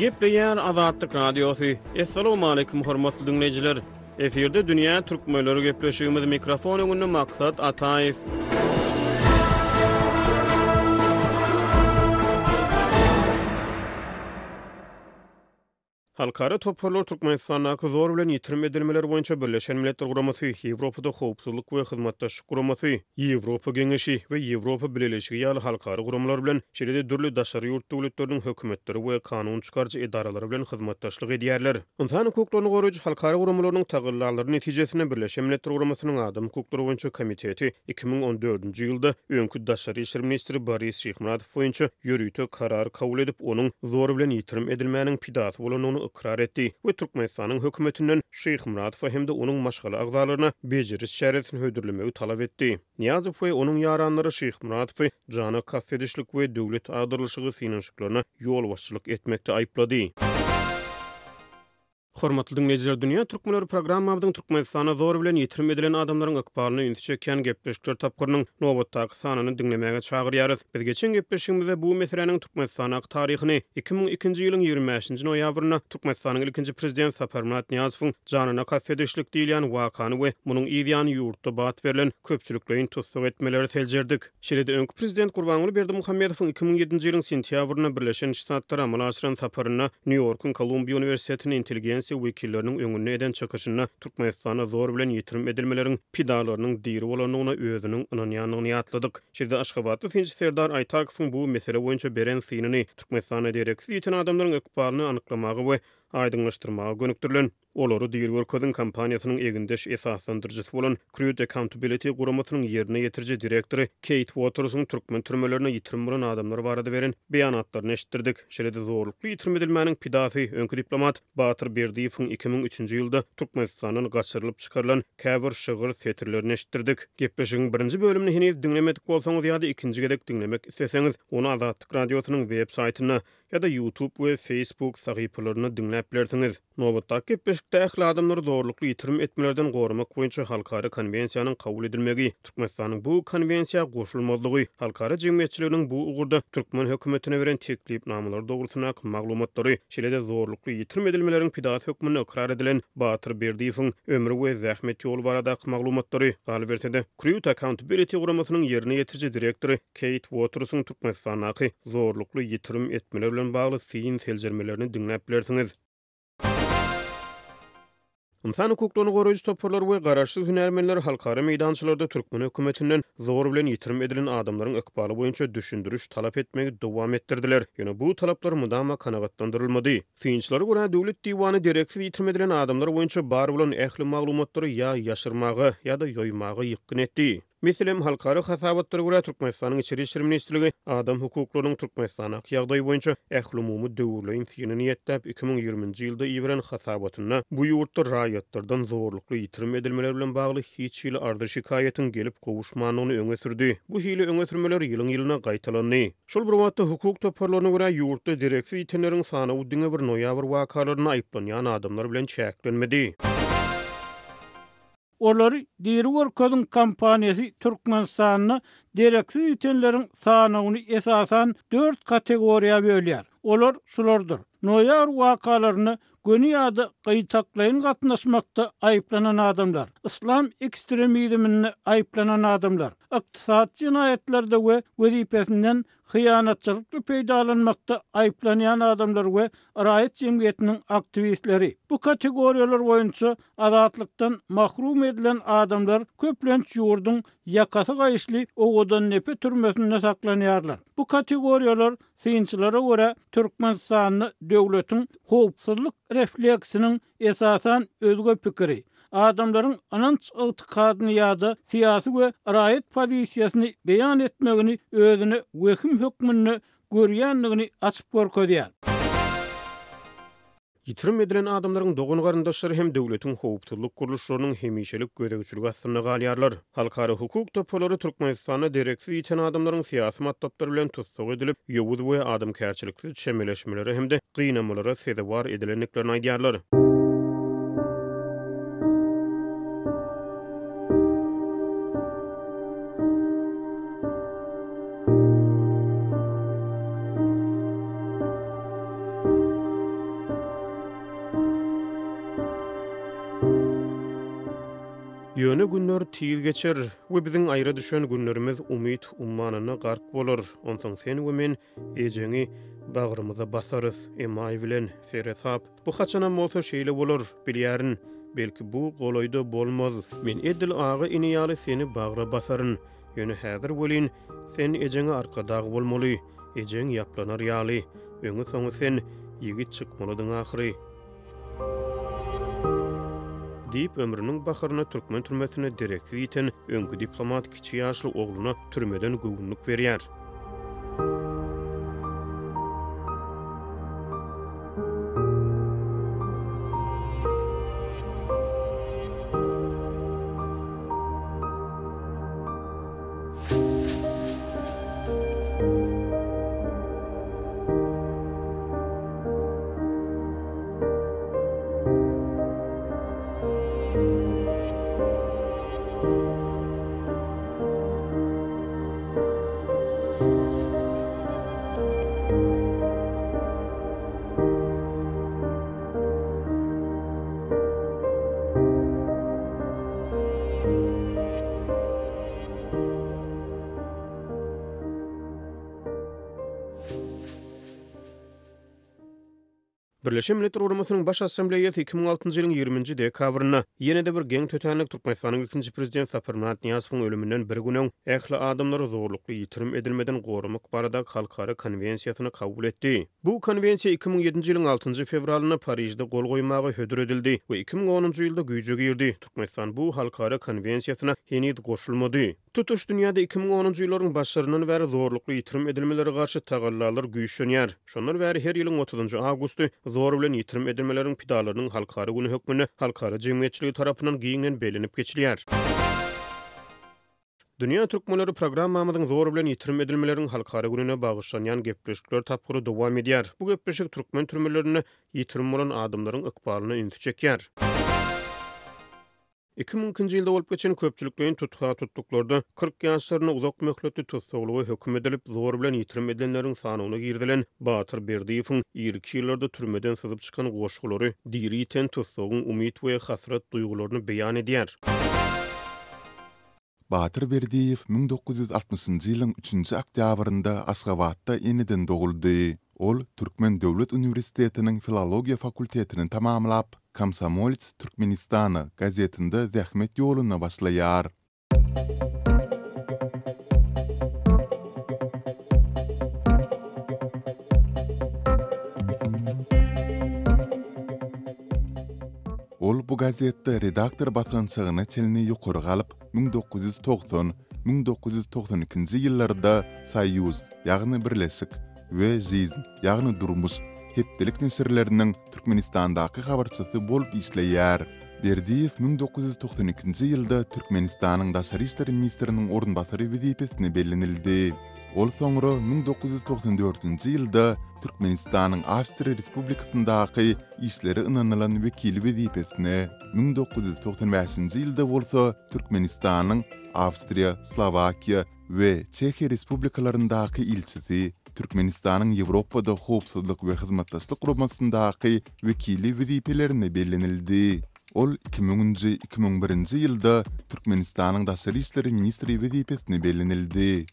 Gepleýär Azatlyk Radiosy. Assalamualaikum hormatly diňleýjiler. Efirde dünýä türkmenleri gepleşigimiz mikrofon öňünde Maksat Ataýew. Halkara toparlar Türkmenistandaky zor bilen ýitirim edilmeler boýunça Birleşen Milletler Guramasy, Ýewropada Howpsuzlyk we Hyzmatdaşlyk Guramasy, Ýewropa Geňeşi we Ýewropa Bileleşigi ýaly halkara guramalar bilen, şeýle-de dürli daşary ýurt döwletleriniň hökümetleri we kanun çykaryjy edaralary bilen hyzmatdaşlyk edýärler. Ynsan hukuklaryny goraýjy halkara guramalarynyň tagallalary netijesinde Birleşen Milletler Guramasynyň Adam hukuklary boýunça komiteti 2014-nji ýylda öňki daşary işler ministri Boris Şyhmyradow boýunça ýörite karar kabul edip, onuň zor bilen ýitirim edilmäniň pidasy bolandygyny ykrar etdi we Türkmenistanyň hökümetinden Şyhmyradowa hem-de onuň maşgala agzalaryna bejeriş çäresini hödürlemegi talap etdi. Nyýazow we onuň ýaranlary Şyhmyradowy jana kast edişlik we döwlet agdarylyşygy synanyşyklaryna ýolbaşçylyk etmekde aýyplady. Hormatly diňleýjiler, Dünýä Türkmenleri programmamyzyň Türkmenistanda zor bilen ýitirim edilen adamlaryň ykbalyna ünsi çekýän gepleşikler tapgyrynyň nobatdaky sanyny diňlemäge çagyrýarys. Biz geçen gepleşigimizde bu meseläniň Türkmenistandaky taryhyny, 2002-nji ýylyň 25-nji noýabrynda Türkmenistanyň ilkinji Prezident Saparmyrat Nyýazowyň janyna kast edişlik diýilýän wakany we munuň yz ýany ýurtda bat berlen köpçülikleýin tussag etmeleri seljerdik. Şeýle-de öňki Prezident Gurbanguly Berdimuhamedowyň 2007-nji ýylyň sentýabrynda Birleşen Ştatlara amala aşyran saparynda Nýu-Ýorkuň Kolumbiýa uniwersitetinde intelligensiýa wekilleriniň öňünde eden çykyşynda Türkmenistanda zor bilen ýitirim edilmeleriň pidalarynyň diri bolandygyna özüniň ynanýandygyny ýatladyk. Şeýle-de aşgabatly synçy Serdar Aýtakowyň bu mesele boýunça beren synyny Türkmenistanda dereksiz ýiten adamlaryň ykbalyny anyklamaga we aýdyňlaşdyrmaga gönükdirilen Olary diri görkeziň kampaniýasynyň egindeş esaslandyryjysy bolan Crude Accountability guramasynyň ýerine ýetiriji direktory Keýt Uotersiň türkmen türmelerinde ýitirim bolan adamlar barada beren beýanatlaryny eşitdirdik. Şeýle-de zorlukly ýitirim edilmäniň pidasy, öňki diplomat Batyr Berdiýewiň 2003-nji ýylda Türkmenistandan gaçyrylyp çykarylan käbir şygyr setirlerini eşitdirdik. Gepleşigiň birinji bölümini heniz diňlemedik bolsaňyz ýa-da ikinji gezek diňlemek isleseňiz, ony Azatlyk Radiosynyň web saýtynda ýa-da YouTube we Facebook sahypalarynda diňläp bilersiňiz. Nobatdaky gepleşikde ähli adamlary zorlukly ýitirim etmelerden goramak boýunça halkara konwensiýanyň kabul edilmegi, Türkmenistanyň bu konwensiýa goşulmazlygy, halkara jemgyýetçiliginiň bu ugurda türkmen hökümetine beren teklipnamalary dogrusyndaky maglumatlary, şeýle-de zorlukly ýitirim edilmeleriň pidasy hökmünde ykrar edilen Batyr Berdiýewiň ömri we zähmet ýoly baradaky maglumatlary, galyberse-de, Crude Accountability guramasynyň ýerine ýetiriji direktory Keýt Uotersiň Türkmenistandaky zorlukly ýitirim etmeler bilen bagly syn-seljermelerini diňläp bilersiňiz. Ynsan hukuklaryny goraýjy toparlar we garaşsyz hünärmenler halkara meýdançalarda türkmen hökümetinden zor bilen ýitirim edilen adamlaryň ykbaly boýunça düşündiriş talap etmegi dowam etdirdiler. Ýöne bu talaplar mydama kanagatlandyrylmady. Synçylara görä, döwlet diwany dereksiz ýitirim edilen adamlar boýunça bar bolan ähli maglumatlary ýa ýaşyrmaga, ýa-da ýoýmaga ýykgyn etdi. Meselem, halkara hasabatlara görä, Türkmenistanyň Içeri işler ministrligi adam hukuklarynyň Türkmenistandaky ýagdaýy boýunça ählumumy döwürleýin syny niýetläp, 2020-nji ýylda iberen hasabatynda bu ýurtda raýatlardan zorlukly ýitirim edilmeler bilen bagly hiç hili arza-şikaýatyň gelip gowuşmandygyny öňe sürdi. Bu hili öňe sürmeler ýylyň-ýylyna gaýtalandy. Şol bir wagtda, hukuk toparlaryna görä, ýurtda dereksiz ýitenleriň sanawy diňe bir noýabr wakalarynda aýyplanýan adamlar bilen çäklenmedi. Olary diri görkeziň kampaniýasy Türkmenistanda dereksiz ýitenleriň sanawyny esasan dört kategoriýa bölýär. Olar şulardyr, noýabr wakalaryna göni ýa-da gytaklaýyn gatnaşmakda aýyplanan adamlar, yslam ekstremizminde aýyplanan adamlar, ykdysady jenaýatlarda we wezipesinden hyýanatçylykly peýdalanmakda aýyplanýan adamlar we raýat jemgyýetiniň aktiwistleri. Bu kategoriýalar boýunça azatlykdan mahrum edilen adamlar köplenç ýurduň ýakasy gaýyşly Owadandepe türmesinde saklanýarlar. Bu kategoriýalar synçylara görä Türkmenistanda döwletiň howpsuzlyk refleksiniň esasan özge pikiri, adamlaryň ynanç-ygtykadyny ýa-da syýasy we raýat pozisiýasyny beýan etmegini özüne wehim hökmünde görýändigini açyp görkezýär. Ýitirim edilen adamlaryň dogan-garyndaşlary hem döwletiň howpsuzlyk gurluşlarynyň hemişelik gözegçiligi astynda galýarlar. Halkara hukuk toparlary Türkmenistanda dereksiz ýiten adamlaryň syýasy matlaplar bilen tussag edilip, ýowuz we adamkärçiliksiz çemeleşmelere hem-de gynamalara sezewar edilendiklerini aýdýarlar. Ýöne günler tiz geçer we biziň aýra düşen günlerimiz umyt ummanyna gark bolar. Onsoň sen we men ejeňi bagrymyza basarys, emaý bilen, seresap. Bu haçanam bolsa şeýle bolar, bilýärin. Belki bu golaýda bolmaz. Men edil aga-ini ýaly seni bagra basaryn. Ýöne häzir welin, sen ejeňe arkadag bolmaly, ejeň ýaplanar ýaly. Öňi-soňy sen ýigit çykmalydyň ahyry. Diýip, ömrüniň baharynda türkmen türmesinde dereksiz ýiten öňki diplomat kiçi ýaşly ogluna türmeden göwünlik berýär. Birleşen Milletler Guramasynyň Baş Assambleýasy 2006-njy ýylyň ýigriminji dekabrynda ýene-de bir geň tötänlik Türkmenistanyň ilkinji Prezidenti Saparmyrat Nyýazowyň ölüminden bir gün öň ähli adamlary zorlukly ýitirim edilmeden goramak baradaky halkara konwensiýasyny kabul etdi. Bu konwensiýa 2007-nji ýylyň altynjy fewralynda Parižde gol goýmaga hödür edildi we 2010-njy ýylda güýje girdi. Türkmenistan bu halkara konwensiýasyna heniz goşulmady. Tutuş dünýäde 2010-njy ýyllaryň başlaryndan bäri zorlukly ýitirim edilmelere garşy tagallalar güýçlenýär. Şondan bäri her ýylyň otuzynjy awgusty zor bilen ýitirim edilmeleriň pidalarynyň halkara güni hökmünde halkara jemgyýetçiligi tarapyndan giňden bellenip geçilýär. Dünýä türkmenleri programmamyzyň zor bilen ýitirim edilmeleriň halkara gününe bagyşlanýan gepleşikler tapgyry dowam edýär. Bu gepleşik türkmen türmelerinde ýitirim bolan adamlaryň ykbalyna ünsi çekýär. 2002-nji ýylda bolup geçen köpçülikleýin tutha-tutluklarda 40 ýaşlarynda uzak möhletli tussaglyga höküm edilip, zor bilen ýitirim edilenleriň sanawyna girizilen Batyr Berdiýewiň irki ýyllarda türmeden syzyp çykan goşgulary diri ýiten tussagyň umyt we hasrat duýgularyny beýan edýär. Batyr Berdiýew 1960-njy ýylyň üçünji oktýabrynda Aşgabatda eneden doguldy. Ol Türkmen döwlet uniwersitetiniň filologiýa fakultetini tamamlap, Komsomolec Türkmenistana gazetinde zähmet ýoluna başlaýar. Ol bu gazetde redaktor basgançagyna çenli ýokary galyp, 1990, 1992-nji ýyllarda Soýuz, ýagny Birleşik, we Žizn, ýagny Durmuş, hepdelik neşirleriniň Türkmenistandaky habarçysy bolup işleýär. Berdiýew 1992-nji ýylda Türkmenistanyň daşary işler ministriniň orunbasary wezipesine bellenildi. Ol soňra 1994-nji ýylda Türkmenistanyň Awstriýa Respublikasyndaky işleri ynanylan wekili wezipesine, 1995-nji ýylda bolsa Türkmenistanyň Awstriýa, Slowakiýa we Çehiýa Respublikalaryndaky ilçisi, Türkmenistanyň Ýewropada Howpsuzlyk we Hyzmatdaşlyk Guramasyndaky wekili wezipelerine bellenildi. Ol iki müňünji, iki müň birinji ýylda Türkmenistanyň daşary işler ministri wezipesine bellenildi.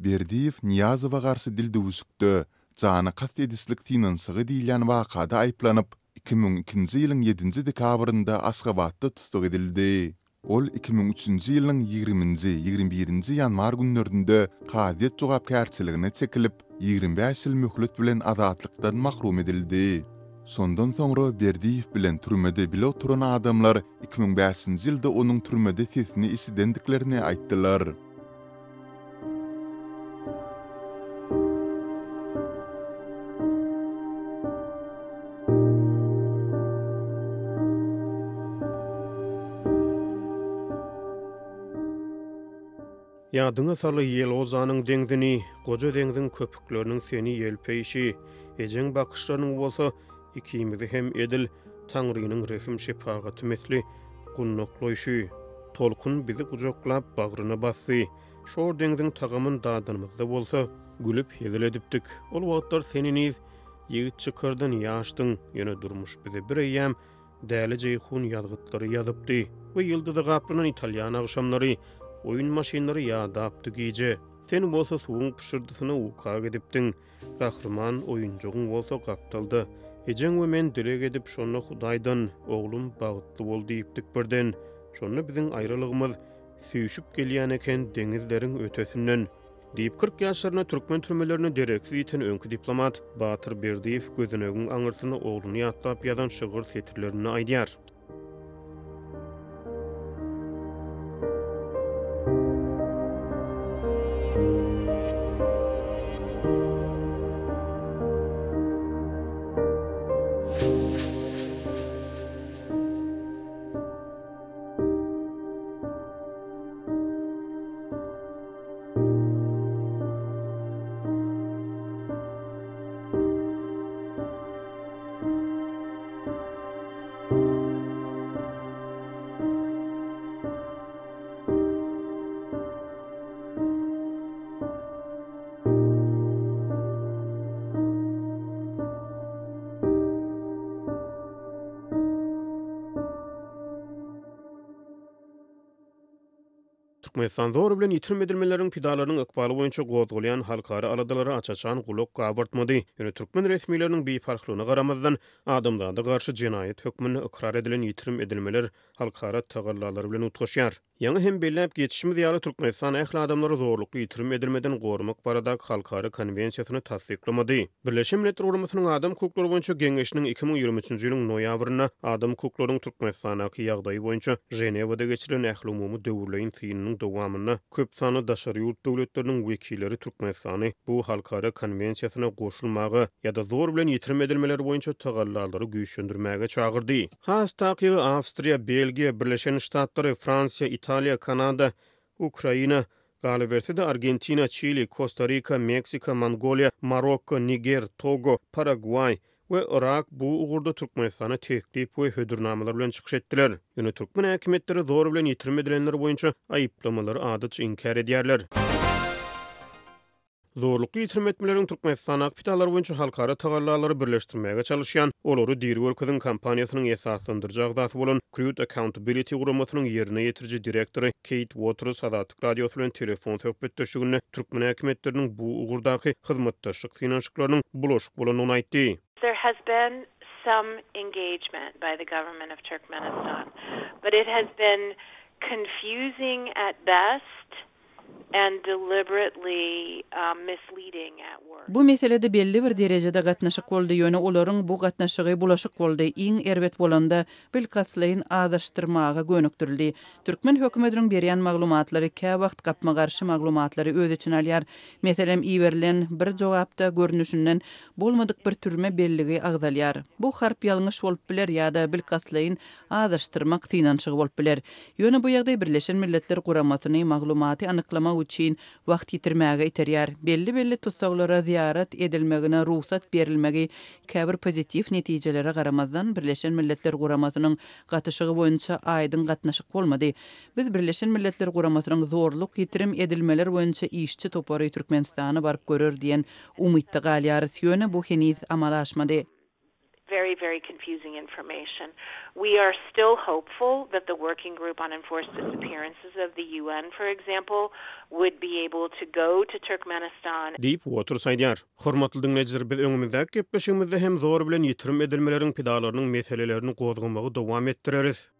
Berdiýew Nyýazowa garşy dildüwüşikde jana kast edişlik synanyşygy diýilýän wakada aýyplanyp, 2002-nji ýylyň ýedinji dekabrynda Aşgabatda tussag edildi. Ol 2003-nji ýylyň ýigriminji, ýigrimi birinji ýanwar günlerinde kazyýet jogapkärçiligine çekilip, 25 ýyl möhlet bilen azatlykdan mahrum edildi. Şondan soňra Berdiýew bilen türmede bile oturan adamlar 2005-nji ýylda onuň türmede sesini eşidendiklerini aýtdylar. Ýadyňa sal Ýelozanyň deňzini, Goja deňziň köpükleriniň seni ýelpeýşi, ejeň bakyşlarynyň bolsa ikimizi hem edil Taňrynyň rehim-şepagaty misli gundaklaýşy. Tolkun bizi gujaklap bagryna basdy. Şor deňziň tagamyn dadanymyzda bolsa, gülüp hezil edipdik. Ol wagtlar sen heniz ýigit çykardan ýaşdyň, ýöne durmuş bize bireýýäm Däli Jeýhun ýazgytlary ýazypdy we ýyldyza gaplanan italýan agşamlary, oýun maşynlary ýadapdy gije. Sen bolsa suwuň pyşyrdysyna uka gidipdiň. Gahryman oýunjagyň bolsa gapdalda. Ejeň we men dileg edip şonda Hudaýdan, Oglum bagtly bol diýipdik birden. Şonda biziň aýralygymyz süýşüp gelýän eken deňizleriň ötesinden. Diýip, 40 ýaşlarynda türkmen türmelerinde dereksiz ýiten öňki diplomat Batyr Berdiýew gözenegiň aňyrsynda ogluny ýatlap ýazan şygyr setirlerinde aýdýar. Türkmenistan zor bilen ýitirim edilmeleriň pidalarynyň ykbaly boýunça gozgalýan halkara aladalara aç-açan gulak gabartmady. Ýöne türkmen resmileriniň biparhlygyna garamazdan, adamzada garşy jenaýat hökmünde ykrar edilen ýitirim edilmeler halkara tagallalary bilen utgaşýar. Ýaňy hem belläp geçişimiz ýaly, Türkmenistan ähli adamlary zorlukly ýitirim edilmeden goramak baradaky halkara konwensiýasyny tassyklamady. Birleşen Milletler Guramasynyň Adam hukuklary boýunça Geňeşiniň 2023-nji ýylyň noýabrynda adam hukuklarynyň Türkmenistandaky ýagdaýy boýunça Ženewada geçirilen ählumumy döwürleýin synynyň dowamynda köp sanly daşary ýurt döwletleriniň wekilleri Türkmenistany bu halkara konwensiýasyna goşulmaga ýa-da zor bilen ýitirim edilmeler boýunça tagallalary güýçlendirmäge çagyrdy. Has takygy, Awstriýa, Belgiýa, Birleşen Ştatlary, Fransiýa, Italiýa, Kanada, Ukraina, galyberse-de, Argentina, Çili, Kosta-Rika, Meksika, Mongoliýa, Marokko, Niger, Togo, Paragwaý we Yrak bu ugurda Türkmenistana teklip we hödürnamalar bilen çykyş etdiler. Ýöne türkmen häkimiýetleri zor bilen ýitirim edilenler boýunça aýyplamalary adatça inkär edýärler. Zorlukly ýitirim etmeleriň Türkmenistandaky pidalary boýunça halkara tagallalary birleşdirmäge çalyşýan Olary diri görkeziň kampaniýasynyň esaslandyryjy agzasy bolan Crude Accountability guramasynyň ýerine ýetiriji direktory Keýt Uoters Azatlyk Radiosy bilen telefon söhbetdeşliginde türkmen häkimiýetleriniň bu ugurdaky hyzmatdaşlyk synanyşyklarynyň bulaşyk bolandygyny aýtdy. There has been some engagement by the government of Turkmenistan, but it has been confusing at best and deliberately misleading at worst. Bu meselede belli bir derejede gatnaşyk boldy, ýöne olaryň bu gatnaşygy bulaşyk boldy, iň erbet bolanda, bilkastlaýyn azaşdyrmaga gönükdirildi. Türkmen hökümetiniň berýän maglumatlary käwagt gapma-garşy maglumatlary öz içine alýar. Meselem, iberilen bir jogapda görnüşinden bolmadyk bir türme belligi agzalýar. Bu harp ýalňyş bolup biler ýa-da bilkastlaýyn azaşdyrmak synanyşygy bolup biler. Ýöne bu ýagdaý Birleşen Milletler Guramasyny maglumaty anyklamak üçin wagt ýitirmäge iterýär. Belli-belli tussaglara zyýarat edilmegine rugsat berilmegi käbir pozitiw netijelere garamazdan, Birleşen Milletler Guramasynyň gatyşygy boýunça aýdyň gatnaşyk bolmady. Biz Birleşen Milletler Guramasynyň zorluk ýitirim edilmeler boýunça işçi topary Türkmenistana baryp görer diýen umytda galýarys, ýöne bu heniz amala aşmady. Very very confusing information. We are still hopeful that the Working Group on Enforced Disappearances of the UN, for example, would be able to go to Turkmenistan. Diýip, Uoters aýdýar. Hormatly diňleýjiler, biz öňümizdäki gepleşigimizde hem zor bilen ýitirim edilmeleriň pidalarynyň meselelerini gozgamagy dowam etdireris.